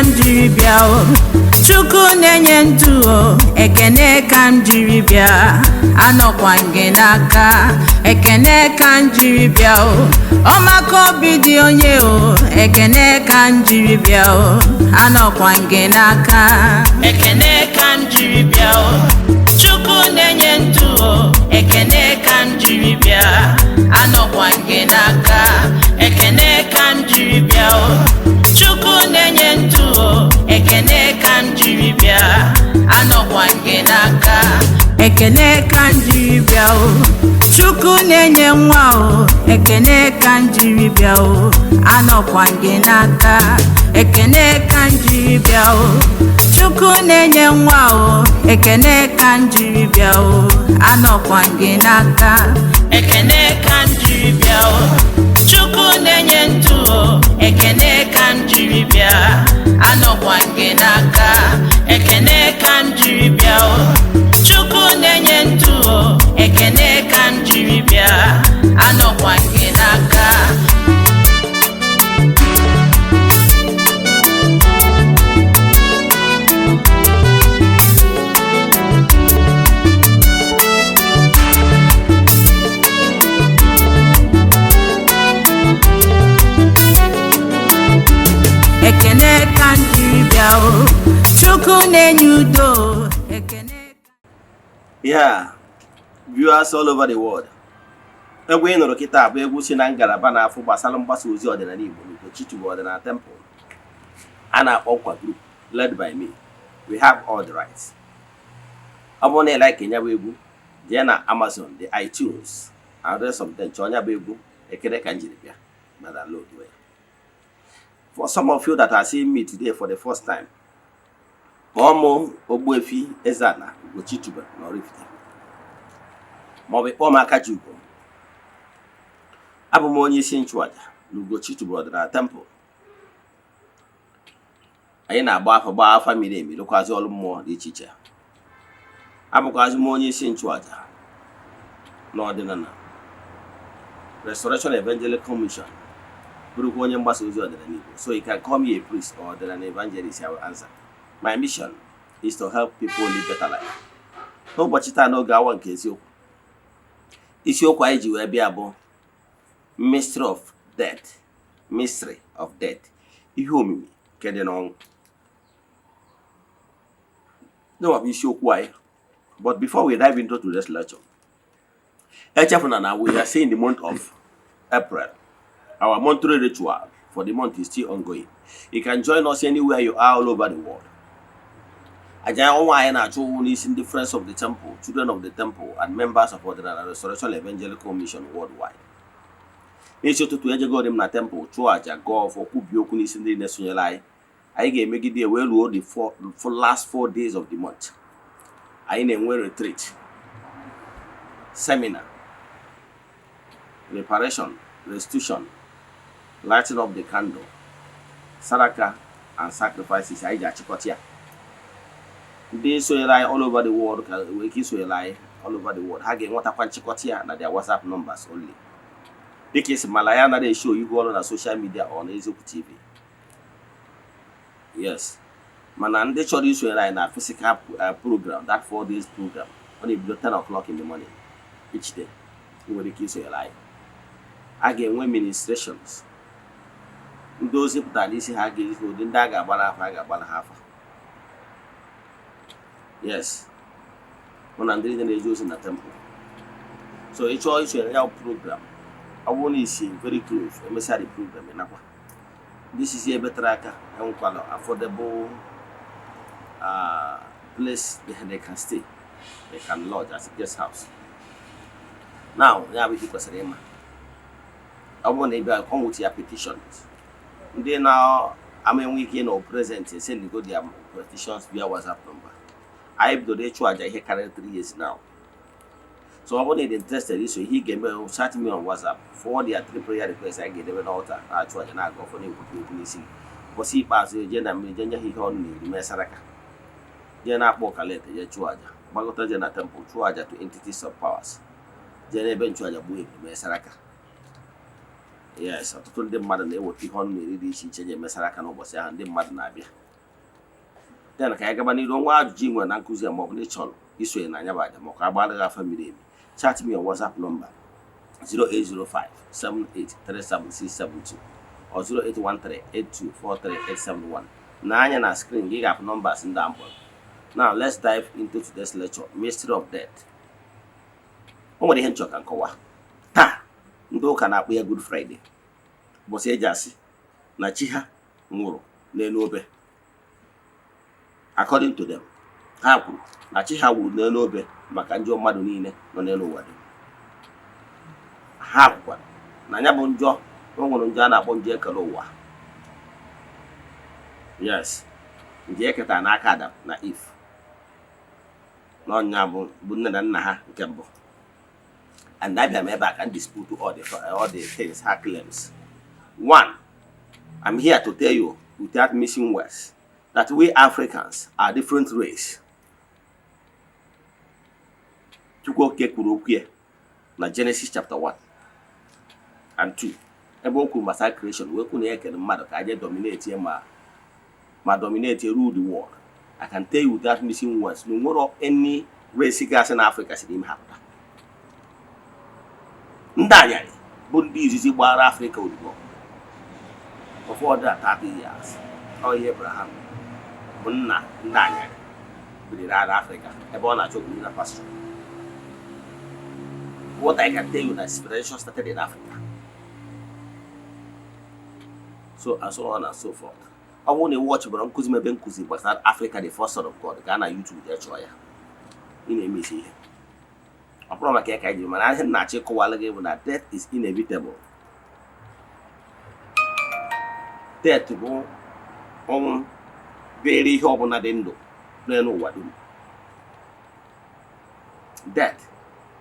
Ka m jiri bịa o. Chukwu na-enye ndụ o, ekene ka m jiri bịa. Anọkwa m gị n'aka, ekene ka m jiri bịa o. Ọmaka obi dị onye o, ekene ka m jiri bịa o. Anọkwa m gị n'aka, ekene ka m jiri bịa o. Chukwu na-enye ndụ o, ekene ka m jiri bịa. Anọkwa m gị n'aka, ekene ka m jiri bịa o. Chukwu na-enye ndụ o, ekene ka m jiri bịa. Anọkwa m gị n'aka, ekene ka m jiri bịa o. Chukwu na-enye nwa o, ekene ka m jiri bịa o. Anọkwa m gị n'aka, ekene ka m jiri bịa o. Chukwu na-enye nwa o, ekene ka m jiri bịa o. Anọkwa m gị n'aka, ekene ka m jiri bịa o. Chukwu na-enye ndụ o, ekene ka m jiri bịa. Anọkwa m gị n'aka, ekene ka m jiri bịa o. Chukwu na-enye ndụ o, ekene ka m jiri bịa. Anọkwa m gị n'aka. Ekene ka m jiri bịa o. Chukwu na-enye udo o, ekene. Yeah, viewers all over the world. Egwu ị nụrụ kịta bụ egwu si na ngalaba na-afụ gbasara mgbasa ozi ọdịnala Igbo n'Ugochi Ọdịnala Temple a na-akpọ Nkwa Group, led by me. We have all the rights. Ọ bụrụ na ị like ya bụ egwu, jee na Amazon, the iTunes and rest of them, chọọ ya bụ egwu "Ekele Ka M Jiri Bịa" ma download ya. For some of you that are seeing me today for the first time, kpọọ mụ Ogbuefi Eze-Ana Ugochi Tubelu na Oraifite, maọbụ ịkpọọ m Akaji Ugo. Abụ m onye isi nchụaja na Ugochi Tubelu Ọdịnala Temple. Anyị na-agba afa, gbaa afa miri emi, rụkwazị ọrụ mmụọ dị iche iche. Abụkwazị m onye isi nchụaja na Ọdịnala Restoration Evangelical Mission, bụrụkwa onye mgbasa ozi ọdịnala Igbo. So you can call me a priest or ọdịnala evangelist, I will answer. My mission is to help people live better life. N'ụbọchị taa, n'oge awa nke eziokwu, isiokwu anyị ji wee bịa bụ mystery of death. Mystery of death, ihe omimi nke dị n'ọnwụ. Nwa bụ isiokwu anyị. But before we dive into today's lecture, echefuna na we are still in the month of April. Our monthly ritual for the month is still ongoing. You can join us anywhere you are all over the world. Aja ọnwa anyị na-achụ n'isi ndị friends of the temple, children of the temple and members of Ọdịnala Restoration Evangelical Mission worldwide. N'isi ụtụtụ, ejegori m na temple chụọ aja, gọọ ọfọ, kwubie okwu n'isi ndị na-esonyere anyị. Anyị ga-emegide wee ruo the four last 4 days of the month. Anyị na-enwe retreat, seminar, reparation, restitution, lighting of the candle, saraka and sacrifices. Anyị ji achịkọta ya. Ndị sonyere anyị all over the world ka nwere ike isonyere anyị all over the world. Ha ga-enwetakwa nchịkọta ya na their WhatsApp numbers only. Dịka isi mala ya, anaghị eshow ihu ọrụ na social media ọ na Eziokwu TV. Yes, mana ndị chọrọ isonyere anyị na physical program, that 4 days program, ọ na-ebido 10 o'clock in the morning each day. Ị nwere ike isonyere anyị. A ga-enwe ministrations. Ndị ozi pụtara n'isi ha ga-ezi ụdị ndị a ga-agbara afa, a ga-agbara ha afa. Yes, mụ na ndị niile na-eje ozi na temple. So ị chọọ isonyere ya program, ọ bụrụ na isi very close, emesịa the program, ị nakwa. Ndị sisi ebe tere aka, enwekwala affordable place they can stay, they can lodge as a guest house. Now, ya bụ ihe ị kwesịrị ịma. Ọ bụrụ na ị bịa, come with your petitions. Ndị na-ama enwe ike ịnọ present, send go their petitions via WhatsApp number. Anyị bidoro ịchụ àjà ihe karịrị 3 years now. So ọ bụrụ na ị dị interested iso, ihe ị ga-eme, chat me on WhatsApp, forward your three prayer requests. Anyị ga-edebe n'altar, na-achụ àjà, na-aga ọfọ, na-ekwupụ okwu n'isi gị. Ụbọchị ikpeazụ, eje na mmiri, jee nye ha ihe ọnụ na-eri, mee saraka, jee na-akpọ ọkalete, jee chụọ àjà, gbagọta, jee na temple chụọ àjà to entities of powers, jee n'ebe nchụàjà gbuo ebu, mee saraka. Yes, ọtụtụ ndị mmadụ na-eweta ihe ọnụ na-eri dị iche iche ji eme saraka n'ụbọchị ahụ. Ndị mmadụ na-abịa. Then ka anyị gaba n'iru. Nwa ajụjụ ị nwere na nkụzi a, maọbụ na ị chọrọ isonye na anya bụ aja, ma ọ ka agbara gị afa miri emi, chat me on WhatsApp number 0805 7837672 or 0813 8243871. Na anya na screen gị ga-afụ numbers ndị a mkpọrọ. Now let's dive into today's lecture, Mystery of Death. O nwere ihe nchọ ka nkọwa taa. Ndị ụka na-akpọ ya Good Friday, ụbọchị eji asị na chi ha nwụrụ n'elu obe. According to them, ha kwuru na chi ha nwụrụ n'elu obe maka njọ mmadụ niile nọ n'elu ụwa dum. Ha kwukwara na ya bụ njọ, o nwere njọ a na-akpọ njọ ekere ụwa. Yes, nje eketa n'aka Adam na Eve, na ọnya bụ nne na nna ha nke mbụ. And abịa m ebe a ka m dispute all the things her claims. One, I'm here to tell you without missing words that we Africans are different race. Chukwu Okike kwuru okwu ya na Genesis chapter 1 and 2, ebe o kwuru gbasara creation, wee kwu na ya kere mmadụ ka aje dominate ma dominate, rule the world. I can tell you without missing words na onwero any race gasị na Africa si n'ime ha pụta. Ndị anyarị bụ ndị izizi gbara Africa odibo for 430 years. Ọ ihe Abraham bụ nna ndị anyarị biri ala Africa ebe ọ na-achọ greener pasture. What I can tell you that civilization started in Africa, so and so on and so forth. Ọ bụrụ na ị watchbara nkụzi m ebe nkụzi gbasara Africa, the first son of God, gaa na YouTube jee chọọ ya. Ị na-eme isi ihe ọ bụrụ maka ya ka anyị ji, mana ihe m na-achọ ịkọwalụ gị bụ na death is inevitable. Death bụ ọnwụ dịrị ihe ọbụla dị ndụ n'elu ụwa dum. Death,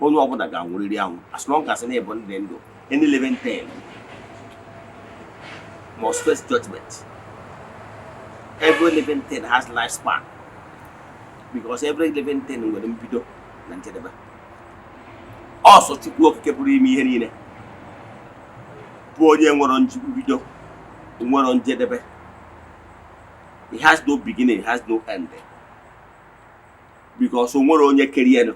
onye ọbụla ga-anwụrịrị anwụ as long as na ịbụ ndị ndụ. Any living thing must face judgment. Every living thing has lifespan because every living thing nwere mbido na njedebe. Ọsọ Chukwu Okike pụrụ ime ihe niile bụ onye nwere mbido, nwere njedebe. He has no beginning, he has no end, because o nwere onye kere ya.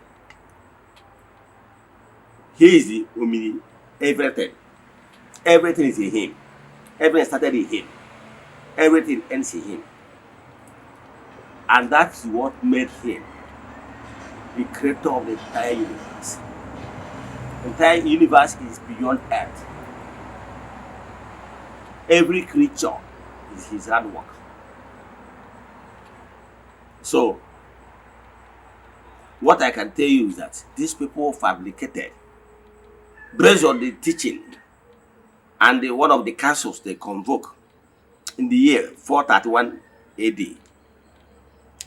He is the omni everything. Everything is in him. Everything started in him, everything ends in him, and that's what made him the creator of the entire universe. Entire universe is beyond earth. Every creature is his handwork. So what I can tell you is that these people fabricated based on the teaching and one of the councils they convoke in the year 431 AD,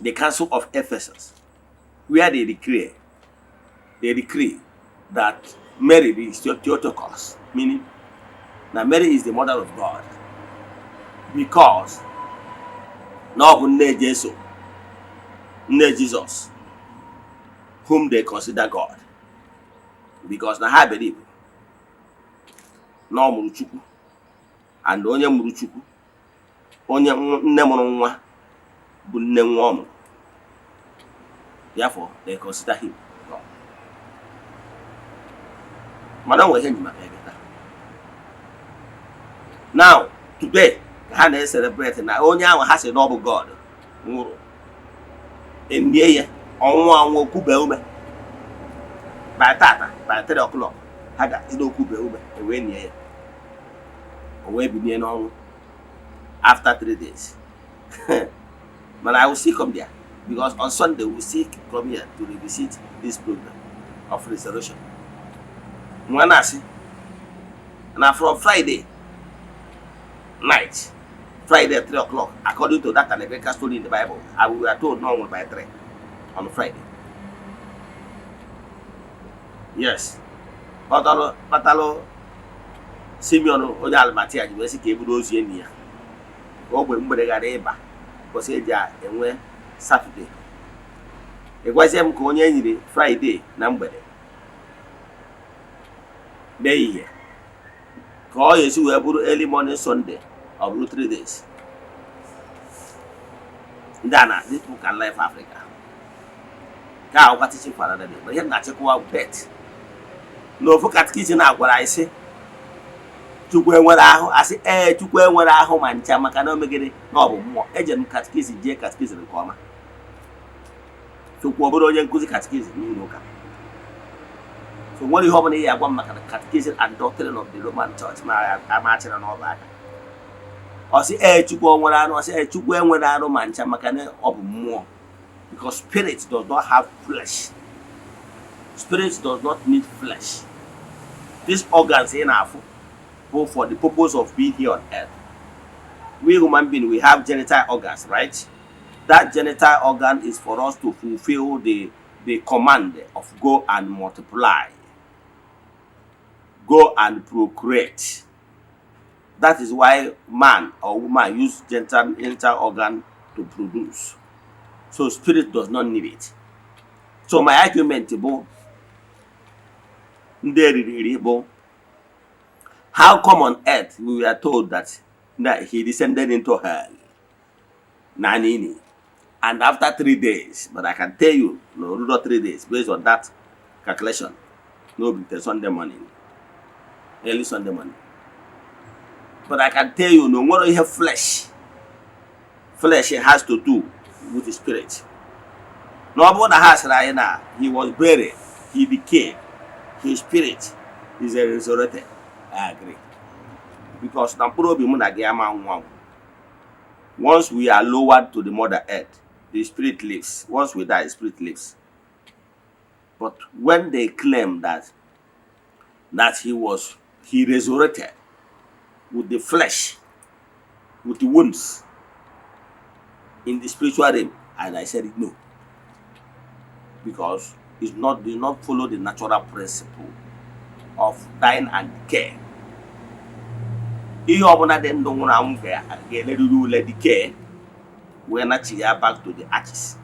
the Council of Ephesus, where they decree that Mary is Theotokos, meaning that Mary is the mother of God, because na ọ bụ nne Jesu, nne Jesus, whom they consider God, because na ha believe na ọ mụrụ Chukwu, and onye mụrụ Chukwu, onye nne mụrụ nwa bụ nne nwa ọ mụrụ. Therefore they consider him God. Mana o nwere ihe nji maka ebe taa. Now today ka ha na-celebrate na onye ahụ ha sị na ọ bụ God nwụrụ, enye ya ọnwụ anwụ, okwube ume. By tata, by 3 o'clock, ha ga-esi n'okwube ume ewee nie ya, o wee binie n'ọnwụ after 3 days. Mana I will still come there because on Sunday we will still come here to revisit this program of resurrection. Nwa na-asị na from Friday night, Friday 3 o'clock, according to that allegorical story in the Bible, and we were told no one by 3 on Friday. Yes, kpatalụ Simeon onye Arimathea ji wee sị ka e buru ozu enyi ya ka ogbe mgbede ghara ịba kwụsị eji enwe Saturday. Ị gwazie m ka onye enyiri Friday na mgbede n'ehihie ka ọ ga-esi wee bụrụ early morning Sunday, ọ bụrụ 3 days. Ndị a na these people can live Africa ka akwụkwọ teaching for another day. But ihe m na-achịkwa, death na ofu catechism na-agwara anyị sị Chukwu enwere ahụ, asị ee, Chukwu enwere ahụ ma ncha, maka na o megide na ọ bụ mmụọ. Ejere m catechism, jee catechism nke ọma. Chukwu ọ bụrụ onye nkụzi catechism n'ụlọ ụka, so nwere ihe ọbụla ihe agwa m maka na catechism and doctrine of the Roman Church ma amachịra n'ọba aka. Ọ sị ee, Chukwu o nwere arụ? Ọ sị ee, Chukwu enwere arụ ma ncha, maka na ọ bụ mmụọ, because spirit does not have flesh. Spirit does not need flesh. These organs ị na-afụ bụ for the purpose of being here on earth. We human being, we have genital organs, right? That genital organ is for us to fulfill the command of go and multiply, go and procreate. That is why man or woman use genital organ to produce. So spirit does not need it. So my argument bụ, ndị eriri eri bụ, how come on earth we were told that he descended into hell na nini and after 3 days? But I can tell you no ruro 3 days based on that calculation. No be Sunday morning, early Sunday morning. But I can tell you no nwere ihe flesh has to do with the spirit. Na ọ bụrụ na ha sịrị anyị na he was buried, he decayed, his spirit is resurrected, I agree, because na mkpụrụ obi mụ na gị ama nwa anwụ. Once we are lowered to the mother earth, the spirit lives. Once we die, the spirit lives. But when they claim that he resurrected with the flesh, with the wounds in the spiritual realm, and I said no, because it's not did not follow the natural principle of dying and decay. Ihe ọbụla dị ndụ nwụrụ anwụ ga-eleriri ule, decay, wee nachi ya back to the ashes,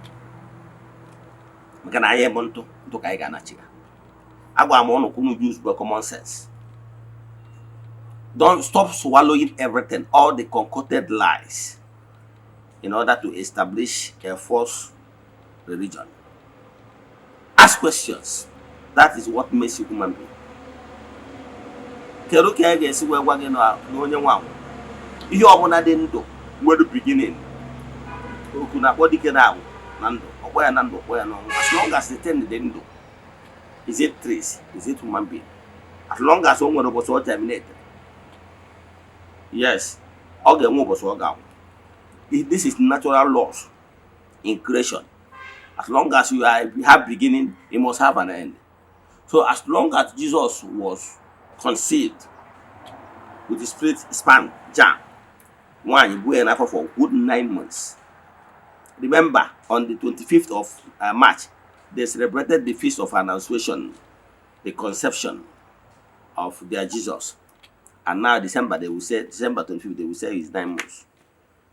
maka na anyị bụ ntụ ntụ ka anyị ga-anachi ya. Agwara m ụnụ ka unu use your common sense. Don't stop swallowing everything, all the concocted lies, in order to establish a false religion. Ask questions. That is what makes you human being. Kedu ka a ga-esi wee gwa gị na onye nwe anwụ, ihe ọbụla dị ndụ nwere beginning? Oku na-akpọ dike na agwụ na ndụ, ọkpọ ya na ndụ, ọkpọ ya n'ọnwụ. As long as the thing dị ndụ, is it trees, is it human being, as long as o nwere ụbọchị ọ terminate, yes, ọ ga-enwe ụbọchị ọ ga-anwụ. This is natural laws in creation. As long as you have beginning, you must have an end. So as long as Jesus was conceived with the spirit sperm jam, nwaanyị buo ya n'afọ for good 9 months. Remember, on the 25th of March, they celebrated the Feast of Annunciation, the conception of their Jesus. And now December, they will say, December 25th, they will say it's 9 months.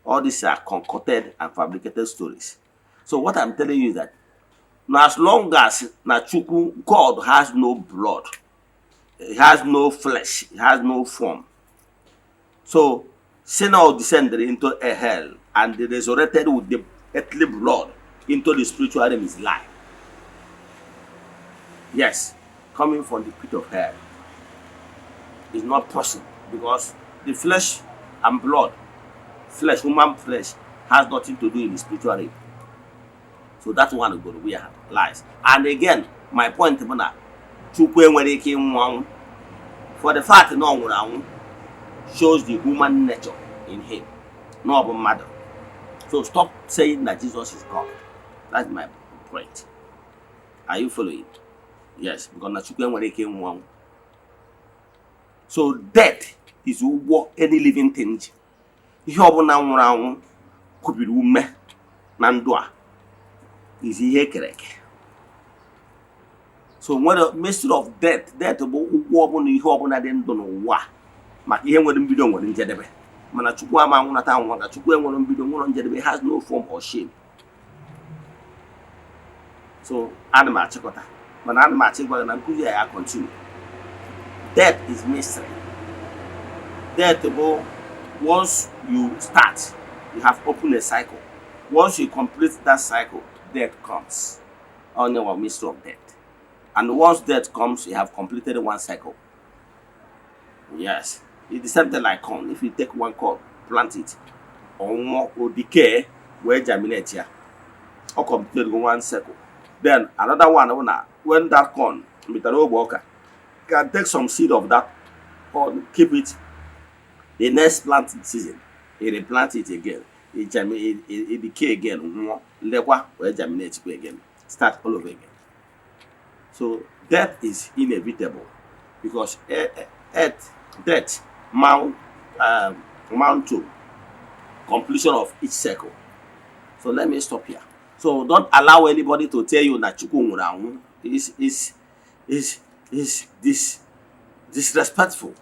All these are concocted and fabricated stories. So what I'm telling you is that now, as long as na Chukwu, God has no blood, he has no flesh, he has no form. So sinner descended into a hell and they resurrected with the earthly blood into the spiritual realm is lie. Yes, coming from the pit of hell is not possible, because the flesh and blood, flesh, human flesh, has nothing to do in the spiritual realm. So that one go where lies. And again, my point bụ na Chukwu enwere ike ịnwụ anwụ. For the fact na ọ nwụrụ anwụ shows the human nature in him, na ọ bụ mmadụ. So stop saying that Jesus is God. That's my point. Are you following? Yes, because na Chukwu enwere ike ịnwụ anwụ. So death is ụgwọ any living thing ji. Ihe ọbụla nwụrụ anwụ kubiri ume na ndụ a is ihe ekere eke. So nwere mystery of death. Death bụ ụgwọ ọbụla ihe ọbụla dị ndụ n'ụwa a, maka ihe nwere mbido nwere njedebe. Mana Chukwu ama anwụnata anwụ, maka Chukwu enwere mbido, nwere njedebe, has no form or shape. So ana m achịkọta, mana ana m achọ ịgwa gị na nkụzi a ya continue. Death is mystery. Death bụ, once you start, you have opened a cycle. Once you complete that cycle, death comes. Only one mystery of death. And once death comes, you have completed one cycle. Yes. It's the same thing like corn. If you take one corn, plant it, or more, or decay, where germinate here, or completed one cycle. Then another one, when that corn, can take some seed of that corn, keep it. The next planting season, he replant it again. It, germinate, it decay again. Nwụọ, lekwa wee germinate kwa again. Start all over again. So death is inevitable because earth, death mount to completion of each cycle. So let me stop here. So don't allow anybody to tell you na Chukwu nwụrụ anwụ. Is this disrespectful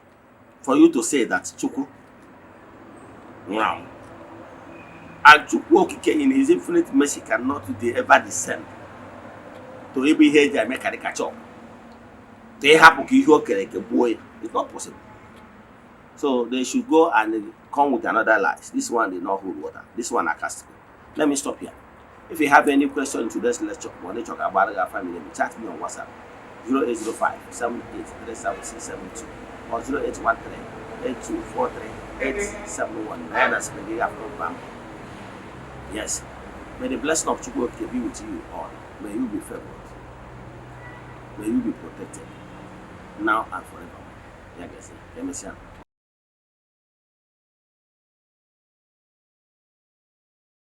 for you to say that Chukwu nwụrụ anwụ. And Chukwu Okike in his infinite mercy cannot ever descend to ebe ihe eji eme caricature, to ịhapụ ka ihe o kere eke gbuo ya. It's not possible. So they should go and come with another lies. This one did not hold water. This one are casting. Let me stop here. If you have any question in today's lecture, or nature about your family, chat me on WhatsApp 0805 7837672 or 0813 8243 871. Yes. May the blessing of Chukwu Okike be with you all. May you be favored. May you be protected now and forever. Ya gazie. Emesịa.